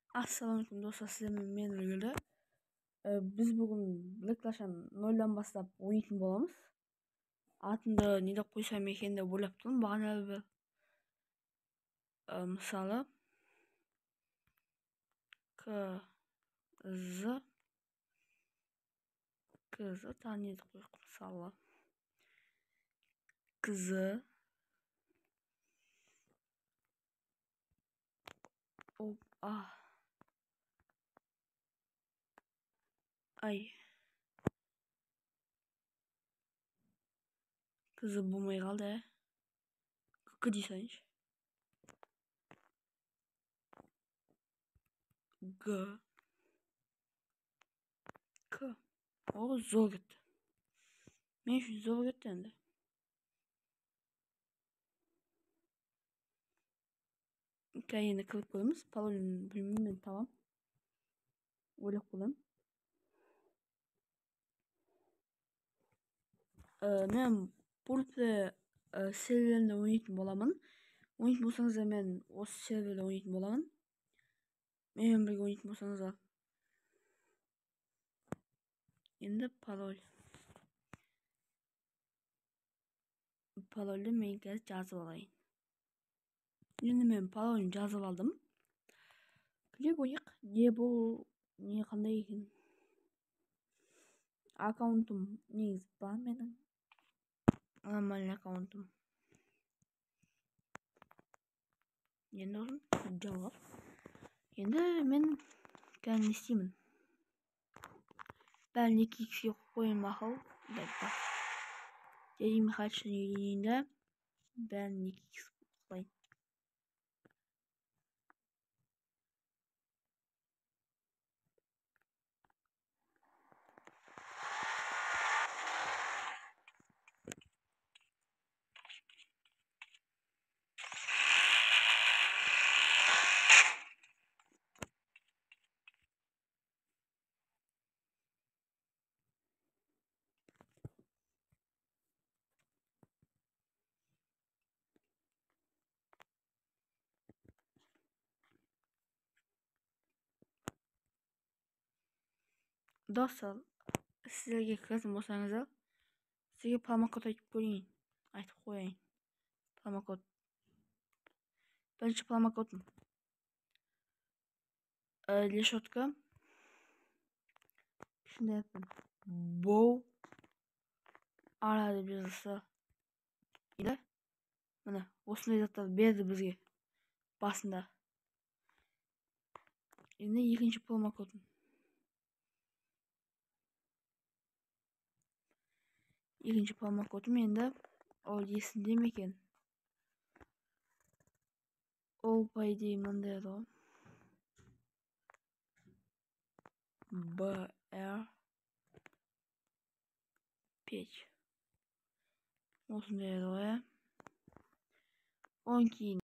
Ассалаумағалейкум достар, сіздермен мен Үлгілі. Біз бүгін Black Russian 0-дан бастап ойнайтын боламыз. Атымды не деп қойсам екен деп ойлап тұрмын бағаналы бір. Мысалы К З К З тағы не деп қояйық, мысалы К З О А Ай Кызы болмай қалды, ә? К дей салайыншы. Г К. О, зор кетті. Мен үшін зор кетті енді. Қазір енді кіріп көреміз. Паролін білмеймін, мен табам. Ойлап көремін. Мен пульті серверінде ойнайтын боламын. Ойнайтын болсаңыздар, мен осы серверде ойнайтын боламын. Менімен бірге ойнайтын болсаңыздар. Енді пароль. Парольді мен қазір жазып алайын. Енді мен паролін жазып алдым. Кіре қояйық. Не бұл, не қандай екен? Аккаунтым негізі бар менің. Нормальный аккаунтым. Енді осыны жалғап. Енді мен қазір не істеймін? Бәрін екі икске қойын мақұл. Дядя Михайловичтің үйренейін де, бәрін екі икс қылайын. Достар, сіздерге кіретін болсаңыздар, сізге промокод айтып көрейін, айтып қояйын. Промокод. Бірінші промокодым. Решетка. Кішкентай әріппен. Боу. Ара деп жазылса. Енді міне осындай заттар берді бізге басында. Енді екінші промокодым. Екінші промокодым енді ол есімде ме екен? Ол по идее мынандай еді ғой. Б Р 5. Осындай еді ғой, ә? Одан кейін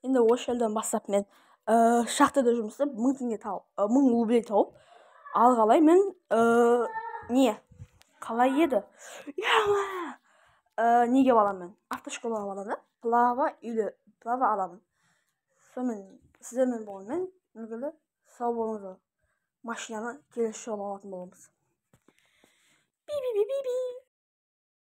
енді осы жерден бастап мен шахтада жұмыс істеп 1000 теңге тауып, 1000 рублей тауып, ал қалай мен не қалай еді? Неге балам мен? Автошколаға балам да? Плава или плава аламын. Сонымен сіздермен болған мен Үлгілі, сау болыңыздар. Машинаны келесі жолы алатын боламыз. Би-би-би-би-би.